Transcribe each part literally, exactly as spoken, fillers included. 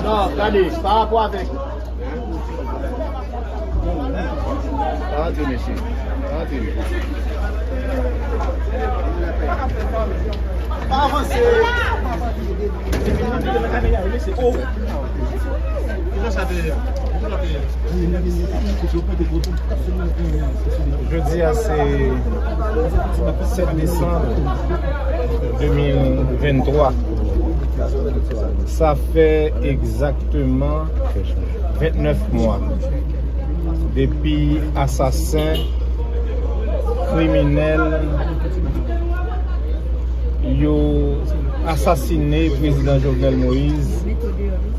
Non, gade, pa rapò avèk. Pa antre, mesye. Pa antre. Pa avanse. Jodi a se sèt desanm de mil venntwa. Sa fè egzakteman vennèf mwa depi asasen kriminèl yo asasine prezidan Jovenel Moïse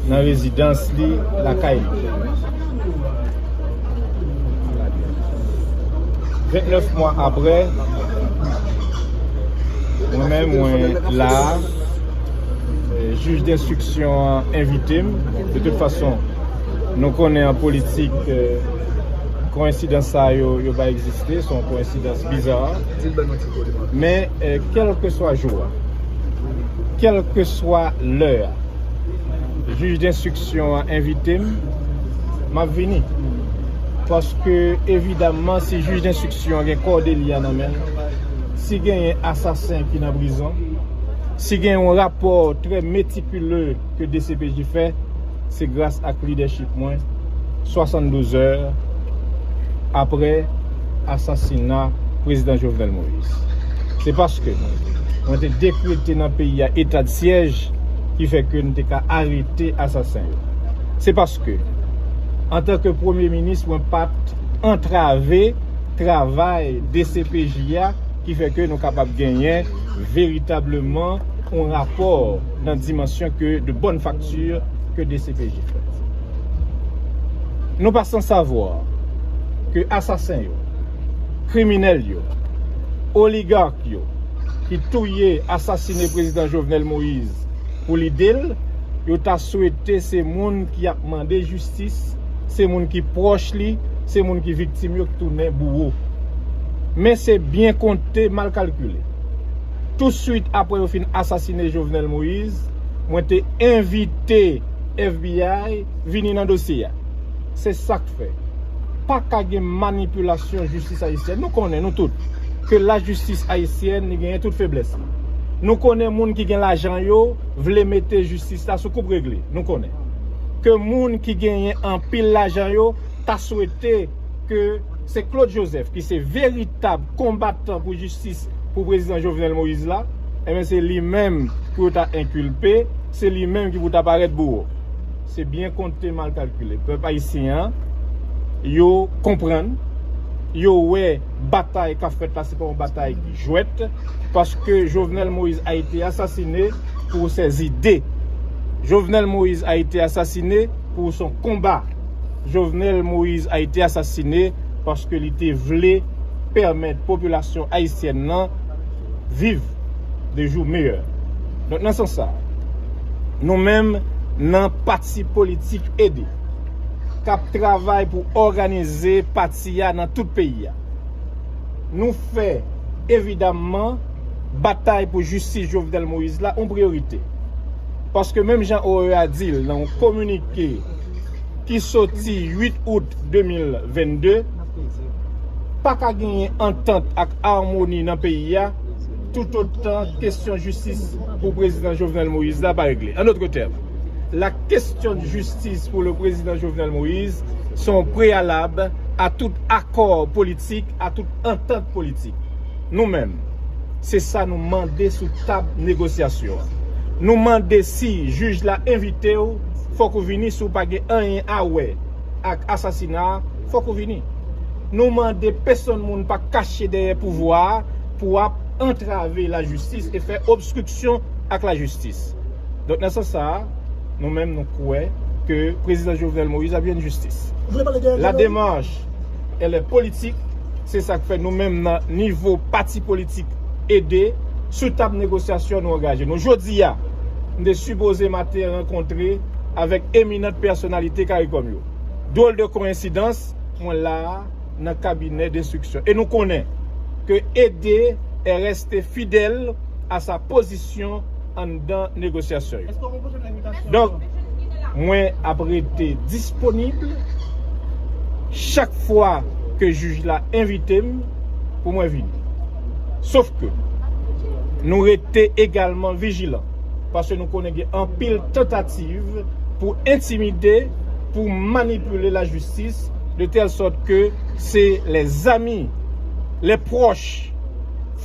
nan rezidans li, lakay li. Vennèf mwa apre, mwen menm, mwen la a. Eh, jij denstriksyon an envite m. De tout fason, nou konnen an politik, eh, koyensidans sa yo, yo pa egziste, se yon koyensidans biza. Men, eh, kèlkeswa jou a, kèlkeswa lè a, jij denstriksyon an envite m, m ap vini. Paske, evidamman, si jij denstriksyon an gen kòde li a nan men l, si genyen asasen ki nan prizon, si gen yon rapò trè metikile ke D C P J fè, se gras ak lidèchip mwen, swasanndouz è apre asasina prezidan Jovenel Moïse. Se paske mwen te dekrete nan peyi a eta de syèj ki fè ke n te ka arete asasen yo. Se paske, antanke premye minis, mwen pa t antrave travay D C P J a ki fè ke nou kapab genyen veritableman yon rapò nan dimansyon ke de bòn fakti ke D C P J fè. Nou pa san savwa ke asasen yo, kriminèl yo, oligak yo ki touye, asasine prezidan Jovenel Moïse pou lide l, yo ta swete se moun ki ap mande jistis, se moun ki pwòch li, se moun ki viktim yo ki tounen bouwo. Men se byen konte, mal kalkile. Touswit apre yo fin asasine Jovenel Moïse, mwen te envite F B I vini nan dosye a. Se sa k fè pa ka gen manipilasyon jistis ayisyèn. Nou konnen, nou tout, ke lajistis ayisyèn, li genyen tout feblès li. Nou konnen moun ki gen lajan yo vle mete jistis la sou koup regle. Nou konnen ke moun ki genyen anpil lajan yo ta swete ke se Claude Joseph, ki se veritab konbatan pou jistis pou prezidan Jovenel Moïse la, ebyen, se li menm pou yo ta enkilpe, se li menm ki pou ta parèt bouwo. Se byen konte, mal kalkile. Pèp ayisyen an, yo konprann, yo wè batay k ap fèt la, se pa yon batay ki jwèt, paske Jovenel Moïse a été assassiné pour ses idées. Jovenel Moïse a été assassiné pour son combat. Jovenel Moïse a été assassiné paske li te vle pèmèt popilasyon ayisyèn nan viv de jou meyè. Donk, nan sans sa, nou menm, nan pati politik Ede, k ap travay pou òganize pati a nan tout peyi a, nou fè, evidamman, batay pou jistis Jovenel Moïse la yon priyorite. Paske, menm jan O E A di l nan yon kominike ki soti uit out de mil vennde, pa ka genyen antant ak amoni nan peyi a toutotan kesyon jistis pou prezidan Jovenel Moïse la pa regle. En d'autres termes, la question de justice pour le président Jovenel Moïse sont préalables à tout accord politique, à toute entente politique. Nou menm, se sa nou mande sou tab negosyasyon an. Nou mande, si jij la envite w, fòk ou vini. Si w pa gen anyen a wè ak asasina a, fòk ou vini. Nou mande, pèsonn moun pa kache dèyè pouvwa a pou ap antrave lajistis e fè obstriksyon ak lajistis. Donk, nan sans sa a, nou menm, nou kwè ke prezidan Jovenel Moïse ap jwenn jistis. La démarche, elle est politique. Se sa k fè nou menm, nan nivo pati politik Ede, sou tab negosyasyon, nou angaje nou. Jodi a, m te sipoze maten rankontre avèk eminant pèsonalite Karikòm yo. Drôle de coïncidence, mwen la a nan kabinè denstriksyon. E nou konnen ke Ede est resté fidèle à sa position anndan negosyasyon yo. Donk, mwen ap rete disponib chak fwa ke jij la envite m pou mwen vini. Sof ke nou rete egalman vijilan, paske nou konnen gen anpil tantativ pou entimide, pou manipile lajistis, de tèl sòt ke se lèzami, lè pwòch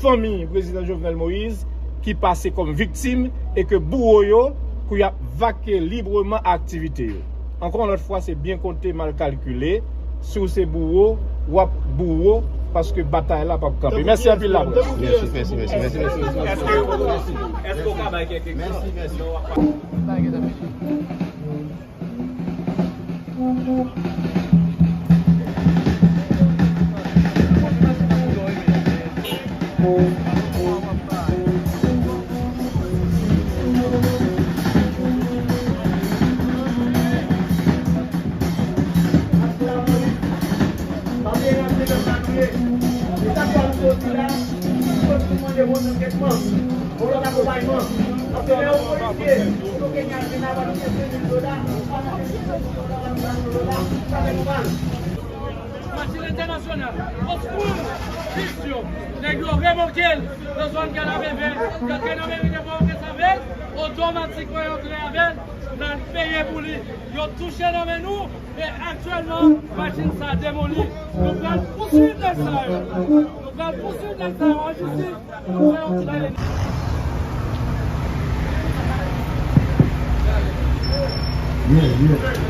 fanmi prezidan Jovenel Moïse ki pase kòm viktim e ke bouwo yo pou y ap vake libreman aktivite yo. Ankò yon lòt fwa, se byen konte, mal kalkile. Si w se bouwo, w ap bouwo, paske batay la p ap kanpe. Mèsi anpil, laprès. Mèsi, mèsi, mèsi, mèsi, mèsi, mèsi. Èske, èske w ka bay kèk egzanp? Mèsi, mèsi. Machin entènasyonal, oskou, jis yo, nèg yo revoke l nan zòn Kanapevè, y antre nan meri de Pòtoprens avè l, otomatikman yo antre avè l, n al peye pou li. Yo touche nan men nou, e aktyèlman, machin sa demoli. Nou pral pouswiv nèg sa yo. Nou pral pouswiv nèg sa yo an jistis. Yeah, yeah.